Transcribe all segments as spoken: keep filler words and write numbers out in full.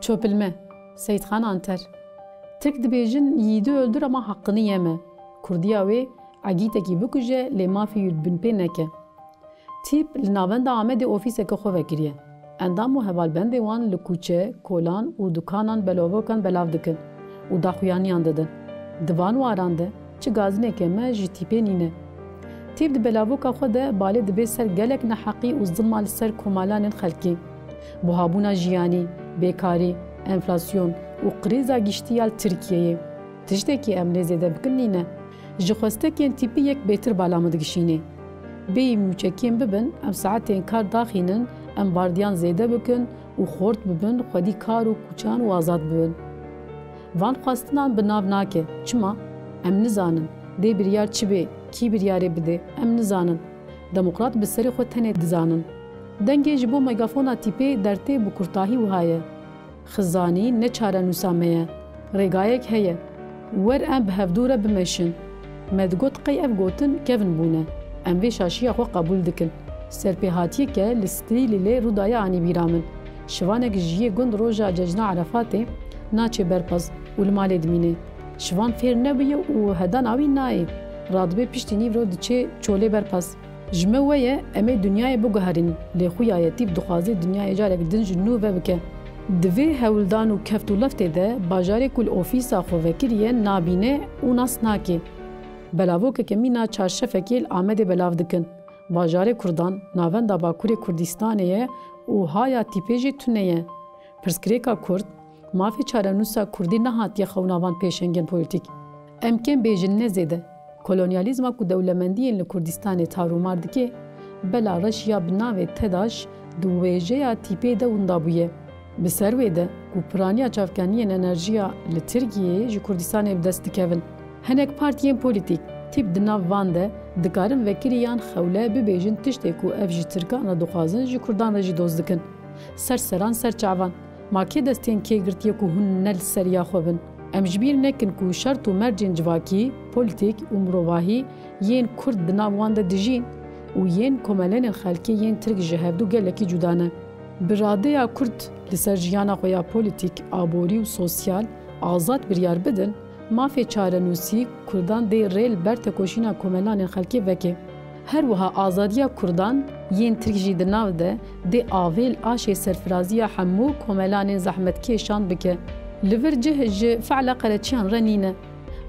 Çopilme, Seyîdxan Anter. Tirk dibêjin, "Yiğidi öldür ama hakkını yeme." Kurdiya wê egîtekî bikuje, lê mafê wî binpê neke. Tîp li navenda Amedê ofîseke xwe vekiriye. Endam û hevalbendê wan li kûçe, kolan û dukanan belavokan belav dikin û daxuyaniyan didin. Di van waran de çi gazineke me ji tîpê nîne. Tîp di belavoka xwe de balê dibe ser gelek neheqî û zilma li ser komelanên xelkê. Buhabûna jiyanî, bêkarî, enflasyon û krîza giştî ya li Tirkiyeyê. Tiştekî em lê zêde bikin nîne. Ji xwestekên tîpî yek bêtir bala min digişînê. Bêyî mûçekên bibin, em saetên kar daxînin, em vardiyan zêde bikin û xort bibin, xwedî kar û kûçan û azad bibin. Van xwestinan bi nav nake. Çima? Em nizanin. Dê biryar çi bê, kî biryarê bide, em nizanin. Demokrat bi serê xwe tenê dizanin. Dengê ji bo megafona tîpê dertê bi kurtahî wiha ye. Xizanî ne çarenûsa me ye. Rêgayek heye. Wer em bi hevdû re bimeşin. Me digot qey ev gotin kevn bûne. Em vê şaşiya xwe qebûl dikin. Serpêhatiyeke li Stîlîlê rû daye anî bîra min. Şivanek ji yê gund roja cejna Erefatê naçe berpaz û li malê dimîne. Şivan fêr nebûye û hedana wî nayê. Radibe piştî nîvro diçe çolê berpaz. Ji me we ye, em ê dinyayê biguherînin, lê xuya ye tîp dixwaze dinyayê carek din ji nû ve bike. Di vê hewldan û keft û leftê de bajarê ku li ofîsa xwe vekiriye nabîne û nas nake. Belavokeke mîna çarşefekê li Amedê belav dikin. Bajarê Kurdan navenda Bakurê Kurdistanê ye û haya tîpê jî tune ye. Pirsgirêka Kurd, mafê çarenûsa Kurdî nehatiye xewna van pêşengên polîtîk. Em kêm bêjin ne zêde. Kolonyalîzma ku dewlemendiyên li Kurdistanê tarûmar dike, bela reş ya bi navê TEDAŞ di wêjeya tîpê de winda bûye. Bi ser wê de ku piraniya çavkaniyên enerjiya li Tirkiyeyê ji Kurdistanê bi dest dikevin. Hinek partiyên polîtîk, tîp di nav van de dikarin vekirî yan xewle bibêjin tiştê ku ev ji Tirkan re dixwazin, ji Kurdan re jî doz dikin. Ser seran ser çavan. Ma kê destên kê girtiye ku hûn ne li ser ya xwe bin? Em ji bîr nekin ku şert û mercên civakî, polîtîk û mirovahî yên Kurd di nav wan de dijîn û yên komelenên xelkê yên Tirk ji hevdû gelekî cuda ne. Bi radeya Kurd li ser jiyana xwe ya polîtîk, aborî û sosyal azad biryar bidin, mafê çarenûsî Kurdan dê rê li ber tekoşîna komelanên xelkê veke. Her wiha azadiya Kurdan yên Tirk jî di nav de dê avê li aşê serfiraziya hemû komelanên zehmetkêşan bike. Li vir cih ji fe'la qereçiyan re nîne.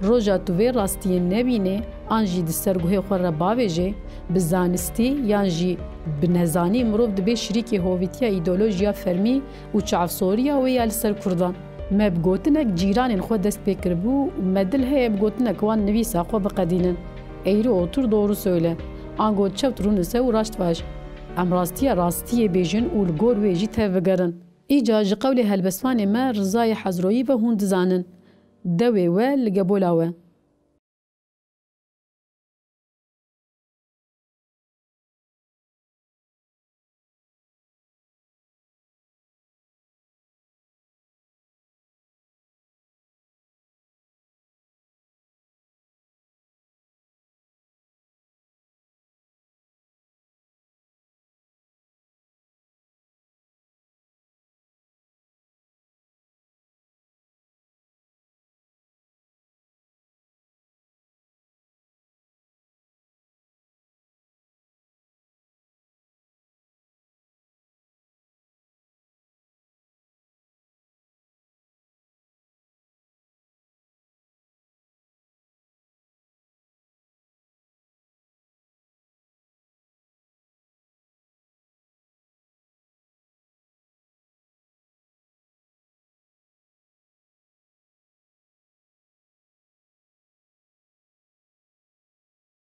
Roja tu vê rastiyê nebînê an jî di ser guhê xwe re bavêjê, bi zanistî yan jî bi nezanî mirov dibe şirîkê hovîtiya îdeolojiya fermî û çavsoriya wê ya li ser Kurdan. Me bi gotinek cîranên xwe dest pê kiribû û me dil heye bi gotinek wan nivîsa xwe biqedînin. Eğri otur, doğru söyle. Ango çewt rûnise û raşt vaj. Em rastiya rastiyê bêjin û li gor wê jî tevbigerin. Îca ji qewlê helbestvanê me Rizayê Hezroyî ve hûn dizanin. Dewê we li Gebola we.